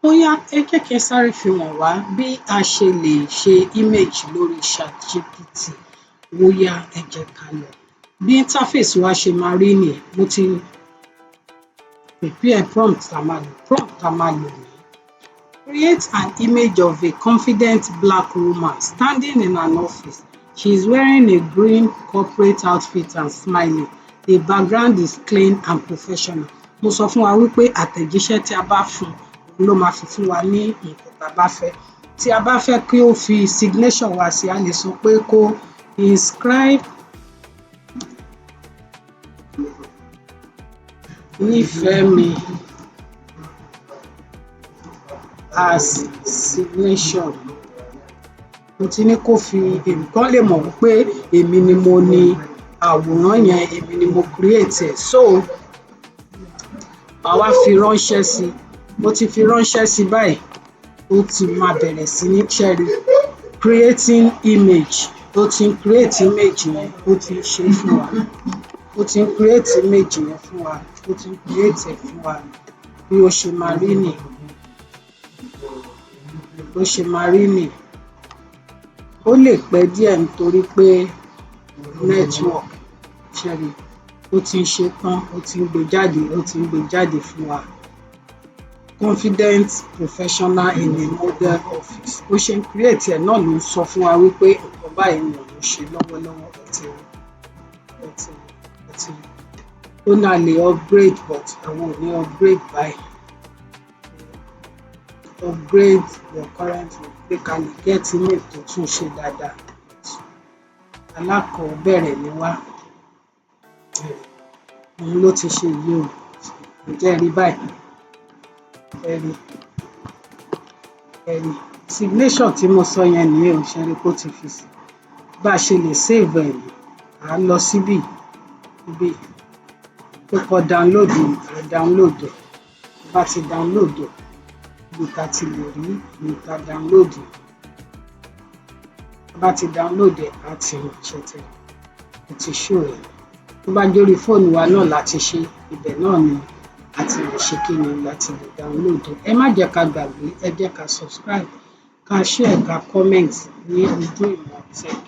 Ó yá, ẹ jẹ́ kí n sáré fi hàn wá bí a ṣe lè ṣe image lórí ChatGPT. Ó yá, ẹ jẹ́ ká lọ. Bí interface wa ṣe máa rí nìyí. Mo ti prepare prompt tá máa lò. Prompt tá máa lò ní: "Create an image of a confident black woman standing in an office. She is wearing a green corporate outfit and smiling. The background is clean and professional." Mo sọ fún wa wípé àtẹ̀jíṣẹ́ tí a bá fún un ló máa fi fún wa ní nǹkan tá a bá fẹ́. Tí a bá fẹ́ kí ó fi signature wa sí, a lè sọ pé kó inscribe Nífẹ̀ẹ́mi as signature. Mo ti ní kó fi èmi kán lè mọ̀ wípé èmi ni mo ni àwòrán yẹn, èmi ni mo create ẹ̀. So màá wá fi ránṣẹ́ sí. Mo ti fi ránṣẹ́ sí báyìí, ó ti máa bẹ̀rẹ̀ sí ní ṣẹ́rí creating image. Ó ti ń create image yẹn, ó ti ń ṣe é fún wa. Ó ti ń create image yẹn fún wa, ó ti ń create ẹ̀ fún wa. Bí ó ṣe máa rí nìyí, bó ṣe máa rí nìyí. Ó lè pẹ́ díẹ̀ nítorí pé network. Ṣẹ́ rí, ó ti ń ṣe tán, ó ti ń gbé jáde, ó ti ń gbé jáde fún wa. Confident professional in a model office. Bó ṣe ń create ẹ̀ náà ló ń sọ fún wa wípé nǹkan báyìí ni òun ṣe lọ́wọ́lọ́wọ́. Ẹ ti rí, ẹ ti rí, ẹ ti rí. Ó ní a lè upgrade, but àwọn ò ní upgrade báyìí. Upgrade your current one pé ká lè get image tó tún ṣe dáadáa. Alákọ̀ọ́bẹ̀rẹ̀ ni wá, òun ló ti ṣe yìí o. Ǹjẹ́ ẹ rí báyìí? Ẹ rí, ẹ rí signature tí mo sọ yẹn nìyí o. Ṣe rí pé ó ti fi sí? Bá a ṣe lè save ẹ̀ ní, à á lọ síbí, ibí tó kọ download, à á download ẹ̀. Bá ti download ẹ̀, ibi tá ti lè rí ibi tá download, bá ti download ẹ̀, á ti ṣe tẹ̀, ó ti show ẹ̀. Tó bá jórí fóònù wa náà láti ṣe, ibẹ̀ náà ni a ti lè ṣe kí ni, láti lè download ẹ̀. Ẹ má jẹ́ ká gbàgbé, ẹ jẹ́ ká subscribe, ká share, ká comment ní Ojú Ìmọ̀ Tech.